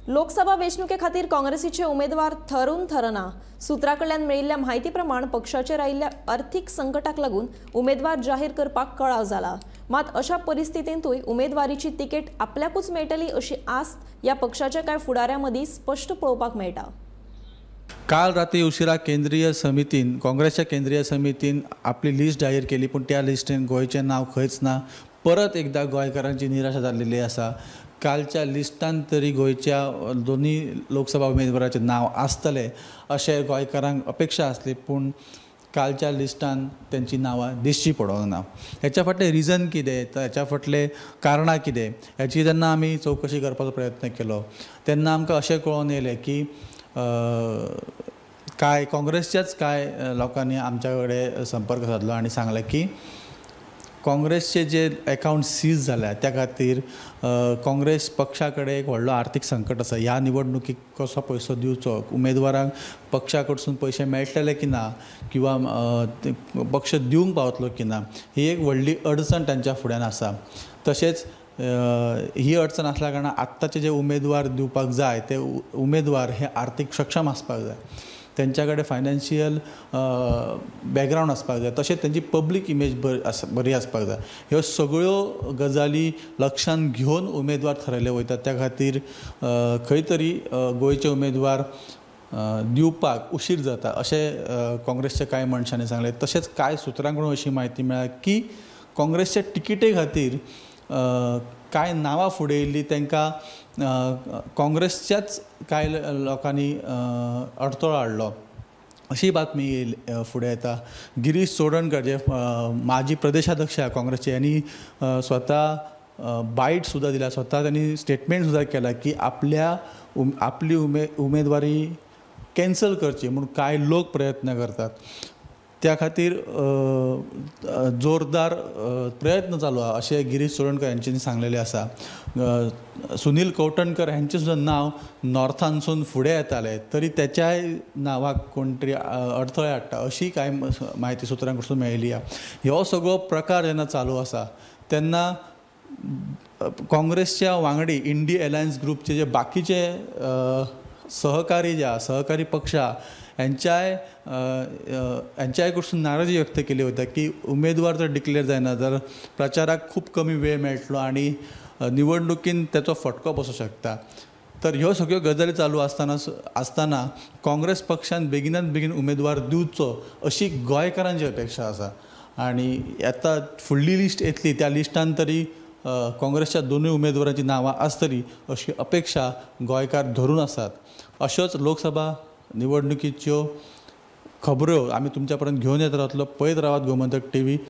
लोकसभा वेंचणुके खातीर काँग्रेसीचे उमेदवार थरून थरना. सूत्रा कडल्यान मेळिल्ल्या म्हायती प्रमाण पक्षाचेर आयिल्ल्या अर्थीक संकटाक लागून उमेदवार जाहीर करपाक कळाव जाला. मात अशा परिस्थितींतूय उमेदवारीची तिकेट आपल्याकूच मेळटली अशी आस्त ह्या पक्षाच्या कांय फुडाऱ्यां मदीं स्पश्ट पळोवपाक मेळटा. काल राती उशिरा केंद्रीय समितीन, काँग्रेसच्या केंद्रीय समितीन आपली लिस्ट जाहीर केली, पूण त्या लिस्टीन गोंयचें नांव खंयच ना. परत एकदा गोंयकारांची निराशा जाल्लेली आसा. कालच्या लिस्टान तरी गोंयच्या दोनूय लोकसभा उमेदवाराचें नांव आसतलें अशें गोंयकारांक अपेक्षा आसली, पूण कालच्या लिस्टान तेंची नांवां दिश्टी पडोंक ना. हेच्या फाटलें रिजन कितें, हेच्या फाटलें कारणां कितें, हेची जेन्ना आमी चवकशी करपाचो प्रयत्न केलो तेन्ना आमकां अशें कळोन येयलें की कांय काँग्रेसच्याच कांय लोकांनी आमच्या कडेन संपर्क सादलो आनी सांगलें की काँग्रेसचे जे एकावंट सीज जाल्या त्या खातीर काँग्रेस पक्षा कडेन एक व्हडलो आर्थीक संकट आसा. ह्या निवडणुकीक कसो पयसो दिवचो, उमेदवारांक पक्षा कडसून पयशे मेळटले की ना किंवा पक्ष दिवंक पावतलो की ना, ही एक व्हडली अडचण तांच्या फुड्यान आसा. तशेंच ही अडचण आसल्या कारणान आत्ताचे जे उमेदवार दिवपाक जाय ते उमेदवार हे आर्थीक सक्षम आसपाक जाय, तेंच्या कडेन फायनान्शियल बॅकग्रावंड आसपाक जाय, तशेंच तेंची पब्लीक इमेज बरी आसपाक जाय. ह्यो सगळ्यो गजाली लक्षांत घेवन उमेदवार थरयले वयतात. त्या खातीर खंय तरी गोंयचे उमेदवार दिवपाक उशीर जाता अशें काँग्रेसच्या कांय मनशांनी सांगलें. तशेंच कांय सुत्रां कडून अशी म्हायती मेळ्ळ्या की काँग्रेसच्या तिकेटे खातीर कांय नांवां फुडें येयल्लीं तांकां काँग्रेसच्याच कांय लोकांनी अडथळो हाडलो अशी बातमी फुडें येता. गिरीश चोडणकर जे माजी प्रदेशाध्यक्ष आहा काँग्रेसचे, यांनी स्वता बायट सुद्दां दिल्या, स्वता त्यांनी स्टेटमेंट सुद्दां केला की आपली उमेदवारी कॅन्सल करची म्हूण कांय लोक प्रयत्न करतात. त्या खातीर जोरदार प्रयत्न चालू आहा अशें गिरीश चोडणकर हांच्यांनी सांगलेलें आसा. सुनील कवठणकर हांचें सुद्दां नांव नॉर्थानसून फुडें येतालें तरी तेच्याय नांवाक कोण तरी अडथळे हाडटा अशी कांय म्हायती सुत्रां कडसून मेळिल्ली आहा. ह्यो सगळो प्रकार जेन्ना चालू आसा तेन्ना काँग्रेसच्या वांगडी इंडी एलायन्स ग्रुपचे जे बाकीचे सहकारी जे आहा, सहकारी पक्ष आहा, हेंच्याय कडसून नाराजी व्यक्त केली वता की उमेदवार जर डिक्लेअर जायना तर प्रचाराक खूब कमी वेळ मेळटलो आनी निवडणुकीन तेचो फटको बसूं शकता. तर ह्यो सगळ्यो गजाली चालू आसतना काँग्रेस पक्षान बेगिनात बेगीन उमेदवार दिवचो अशी गोंयकारांची अपेक्षा आसा. आनी आतां फुडली लिस्ट येतली त्या लिस्टान तरी काँग्रेसच्या दोनूय उमेदवारांची नांवां आसतली अशी अपेक्षा गोंयकार धरून आसात. अश्योच लोकसभा निवडणुकीच्यो खबऱ्यो आमी तुमच्या पर्यंत घेवन येत रावतलो. पळयत रावात गोमंतक टीव्ही.